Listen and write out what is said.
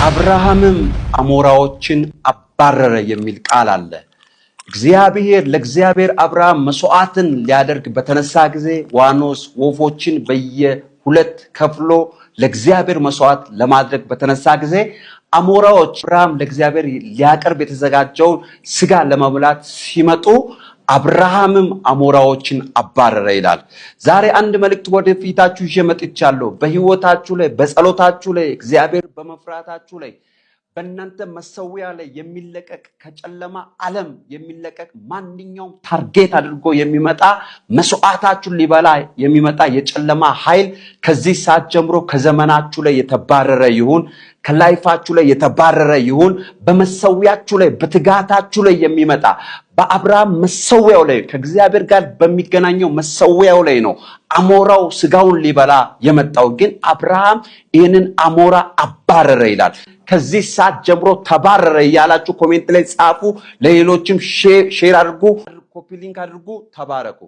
አብርሃምም አሞራዎችን አባረረ የሚል ቃል አለ። እግዚአብሔር ለእግዚአብሔር አብርሃም መስዋዕትን ሊያደርግ በተነሳ ጊዜ ዋኖስ ወፎችን በየሁለት ከፍሎ ለእግዚአብሔር መስዋዕት ለማድረግ በተነሳ ጊዜ አሞራዎች አብርሃም ለእግዚአብሔር ሊያቀርብ የተዘጋጀውን ስጋ ለመብላት ሲመጡ አብርሃምም አሞራዎችን አባረረ ይላል። ዛሬ አንድ መልእክት ወደፊታችሁ ይዤ መጥቻለሁ። በሕይወታችሁ ላይ፣ በጸሎታችሁ ላይ፣ እግዚአብሔር በመፍራታችሁ ላይ፣ በእናንተ መሰዊያ ላይ የሚለቀቅ፣ ከጨለማ ዓለም የሚለቀቅ ማንኛውም target አድርጎ የሚመጣ፣ መስዋዕታችሁን ሊበላ የሚመጣ የጨለማ ኃይል ከዚህ ሰዓት ጀምሮ ከዘመናችሁ ላይ የተባረረ ይሁን። ከ life ኣችሁ ላይ የተባረረ ይሁን። በመሰዊያችሁ ላይ፣ በትጋታችሁ ላይ የሚመጣ፣ በአብርሃም መሰዊያው ላይ፣ ከእግዚአብሔር ጋር በሚገናኘው መሰዊያው ላይ ነው አሞራው ስጋውን ሊበላ የመጣው። ግን አብርሃም ይህንን አሞራ አባረረ ይላል። ከዚህ ሰዓት ጀምሮ ተባረረ እያላችሁ comment ላይ ጻፉ። ለሌሎችም share አድርጉ፣ copy link አድርጉ። ተባረኩ።